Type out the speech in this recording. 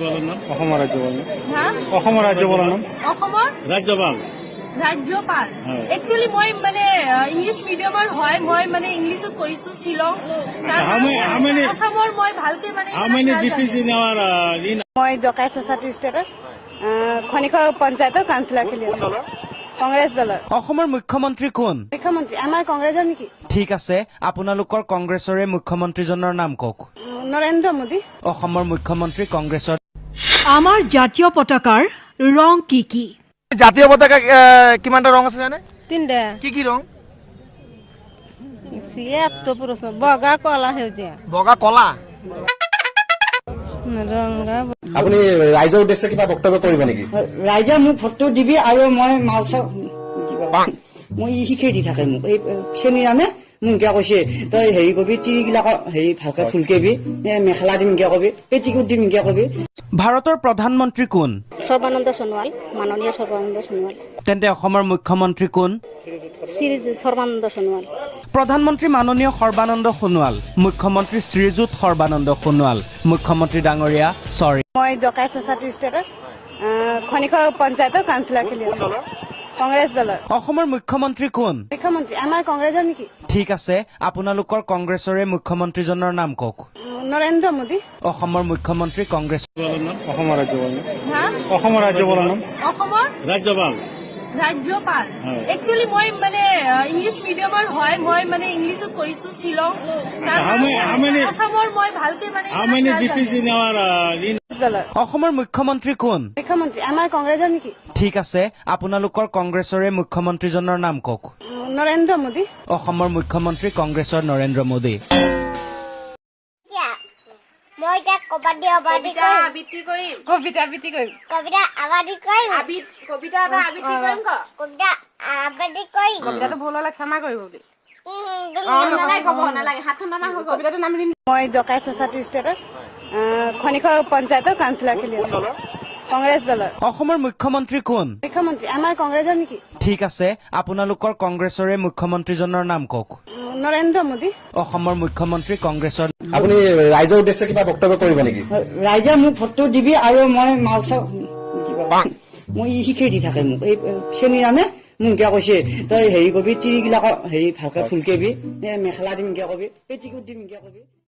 অসমৰ ৰাজ্যপাল। হা? অসমৰ ৰাজ্যপালৰ নাম? অসমৰ ৰাজ্যপাল। ৰাজ্যপাল। হয়। একচুৱেলি মই মানে ইংলিছ মিডিয়ামৰ হয়, মই মানে ইংলিছত পঢ়িছো শ্বিলং। তাৰ How many- আছামৰ মই ভালকে মানে How many districts in our in মই জকাই চেঁচা ডিষ্ট্ৰিক্টৰ খনিকৰ পঞ্চায়তৰ কাউন্সিলৰ খেলি আছো, কংগ্ৰেছ দলৰ। অসমৰ মুখ্যমন্ত্ৰী কোন? মুখ্যমন্ত্ৰী আমাৰ কংগ্ৰেছৰ নেকি? ঠিক আছে, আপোনালোকৰ কংগ্ৰেছৰে মুখ্যমন্ত্ৰীজনৰ নাম কওক। নৰেন্দ্ৰ মোদী। অসমৰ মুখ্যমন্ত্ৰী কংগ্ৰেছৰ আমাৰ জাতীয় পতাকাৰ ৰং কি কি? জাতীয় পতাকা কিমানটা ৰং আছে জানে? তিনটা। কি কি ৰং? এত প্ৰশ্ন! বগা, কলা, সেউজীয়া। বগা, কলা। ৰঙা। আপুনি ৰাইজৰ উদ্দেশ্যে কিবা বক্তব্য কৰিব নেকি? ৰাইজে মোক ভোটটো দিবি আৰু মই মাল চাল কিবা মই ই শিকাই দি থাকে মোক। এই চেনিৰামে মোক কিয় কৈছে, তই হেৰি কৰিবি, তিৰিগিলাক হেৰি ভালকে ফুলকেবি, মেখেলা দিম কিয় কবি, পেটিকোট দিম কিয় কবি। ভাৰতৰ প্ৰধানমন্ত্ৰী কোন? সৰ্বানন্দ সোণোৱাল, মাননীয় সৰ্বানন্দ সোণোৱাল। তেন্তে অসমৰ মুখ্যমন্ত্ৰী কোন? শ্ৰীযুত সৰ্বানন্দ সোণোৱাল। প্ৰধানমন্ত্ৰী মাননীয় সৰ্বানন্দ সোণোৱাল, মুখ্যমন্ত্ৰী শ্ৰীযুত সৰ্বানন্দ সোণোৱাল। মুখ্যমন্ত্ৰী ডাঙৰীয়া, চৰি। মই জকাই চেঁচা ডিষ্ট্ৰিক্টৰ খনিকৰ পঞ্চায়তৰ কাউন্সিলৰ খেলি আছো, কংগ্ৰেছ দলৰ। অসমৰ মুখ্যমন্ত্ৰী কোন? মুখ্যমন্ত্ৰী আমাৰ কংগ্ৰেছৰ নেকি? ঠিক আছে, আপোনালোকৰ কংগ্ৰেছৰে মুখ্যমন্ত্ৰীজনৰ নাম কওক। নৰেন্দ্ৰ মোদী। অসমৰ মুখ্যমন্ত্ৰী কংগ্ৰেছ অসমৰ ৰাজ্যপাল। হা? অসমৰ ৰাজ্যপালৰ নাম? অসমৰ ৰাজ্যপাল। ৰাজ্যপাল। হয়। একচুৱেলি মই মানে ইংলিছ মিডিয়ামৰ হয়, মই মানে ইংলিছত পঢ়িছো শ্বিলং। তাৰ How many- আছামৰ মই ভালকে মানে How many districts in our in দলৰ। অসমৰ মুখ্যমন্ত্ৰী কোন? মুখ্যমন্ত্ৰী আমাৰ কংগ্ৰেছৰ নেকি? ঠিক আছে, আপোনালোকৰ কংগ্ৰেছৰে মুখ্যমন্ত্ৰীজনৰ নাম কওক। নৰেন্দ্ৰ মোদী। অসমৰ মুখ্যমন্ত্ৰী কংগ্ৰেছৰ নৰেন্দ্ৰ মোদী। মই এতিয়া কবাডী আবাদি কবিতা কৰিম। আবৃত্তি কৰিম। কবিতা আবৃত্তি কৰিম। কবিতা আবাদি কৰিম। কবিতা এটা আবৃত্তি কৰিম ক। কবিতা আবাদি কৰিম। কবিতাটো ভুল হলে ক্ষমা কৰিব বুলি। নালাগে ক'ব নালাগে, হাতখন নমা হৈ গ'ল। কবিতাটো নাম দিম। মই জকাই চেঁচা ডিষ্ট্ৰিক্টৰ খনিকৰ পঞ্চায়তৰ কাউন্সিলৰ খেলি আছো, কংগ্ৰেছ দলৰ। অসমৰ মুখ্যমন্ত্ৰী কোন? মুখ্যমন্ত্ৰী আমাৰ কংগ্ৰেছৰ নেকি? ঠিক আছে, আপোনালোকৰ কংগ্ৰেছৰে মুখ্যমন্ত্ৰীজনৰ নাম কওক। নৰেন্দ্ৰ মোদী। অসমৰ মুখ্যমন্ত্ৰী কংগ্ৰেছৰ আপুনি ৰাইজৰ উদ্দেশ্যে কিবা বক্তব্য কৰিব নেকি? ৰাইজে মোক ভোটটো দিবি আৰু মই মাল চাল কিবা মই ই শিকাই দি থাকে মোক। এই চেনিৰামে মোক কিয় কৈছে, তই হেৰি কৰিবি, তিৰিগিলাক হেৰি ভালকে ফুলকেবি, মেখেলা দিম কিয় কবি, পেটিকোট দিম কিয় কবি।